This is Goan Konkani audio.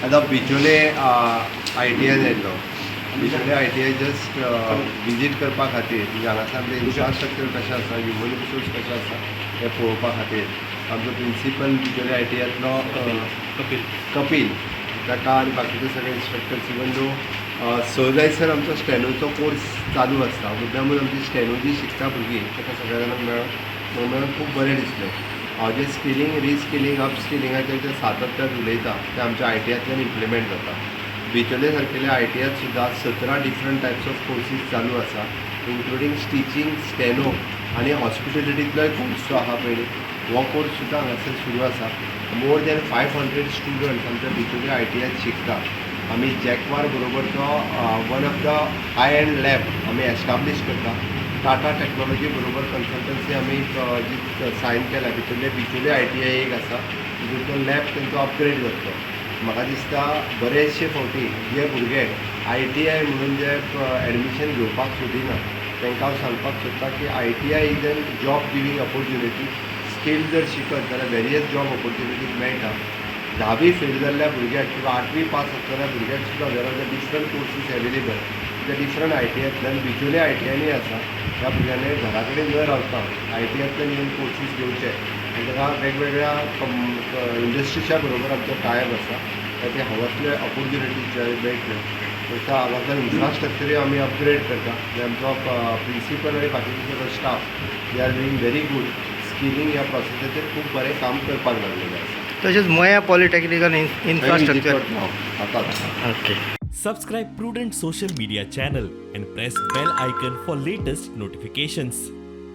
आतां बिचोले आयटीआयन येयल्लो. बिचोले आयटीआय जस्ट विजीट करपा खातीर, म्हणजे हांगासर आमचें इन्फ्रास्ट्रक्चर कशें आसा, ह्युमन रिसोर्स कशें आसा हें पळोवपा खातीर. आमचो प्रिंसिपल बिचोले आयटीआयतलो कपिल. कपिल, ताका आनी बाकीचे सगळे इन्स्ट्रक्टर्स. इवन दो 6 जायसर आमचो स्टेनोचो कोर्स चालू आसता, मुद्दामून आमची स्टेनो जी शिकता भुरगीं ताका सगळ्या जाणांक मेळोन मेळोन खूब बरें दिसलें. हांव जें स्किलींग, रिस्किलींग, अपस्किलिंगाचेर जें सातत्यान उलयता तें आमच्या आयटीआयतल्यान इम्प्लिमेंट जाता. बिचोले सारकेल्या आयटीआयत सुद्दां 17 डिफरंट टायप्स ऑफ कोर्सीस चालू आसा, इन्क्लुडींग स्टिचींग, स्टेनो आनी हॉस्पिटेलिटींतलोय कोर्स जो आहा पयलीं, हो कोर्स सुद्दां हांगासर सुरू आसा. मोर दॅन 500 स्टुडंट्स आमच्या बिचोले आयटीआयत शिकता. आमी जॅकवार बरोबरचो one of the high end lab आमी एस्टाब्लीश करता. टाटा टॅक्नॉलॉजी बरोबर कन्सल्टन्सी आमी जी सायन केल्या, भितरले बिचोले आयटीआय एक आसा, तितूंतलो तो लॅब तेंचो अपग्रेड जातलो. म्हाका दिसता बरेचशे फावटी जे भुरगे आयटीआय म्हणून जे एडमिशन घेवपाक सोदिना, तांकां हांव सांगपाक सोदतां की ITI is an job giving opportunity. Skill जर शिकत जाल्यार वेरियस जॉब ऑपॉर्च्युनिटीज मेळटा. धावी फेल जाल्ल्या भुरग्याक किंवा आठवी पास आसलेल्या भुरग्याक सुद्दां there are the different courses available ते डिफरंट आयटीआयतल्यान. बिचोले आयटीआयनूय आसा. ह्या भुरग्यांनी घरा कडेन न रावता आयटीआयतल्यान येवन कोर्सीस घेवचे आनी ताका वेगवेगळ्या इंडस्ट्रीच्या बरोबर आमचो टायअप आसा. ते हांगासले ऑपॉर्च्युनिटीज जे मेळटल्यो. तशें हांगासर इन्फ्रास्ट्रक्चरूय आमी अपग्रेड करता. म्हणजे आमचो प्रिंसिपल आनी बाकीचो सगळो staff, they are doing very good. Skilling ह्या प्रोसेसाचेर खूब बरें काम करपाक लागलेलें आसा. तशेंच मया पॉलिटेक्निकल इन्फ्रास्ट्रक्चर. आतां. Okay. Subscribe Prudent Social Media channel and press bell icon for latest notifications.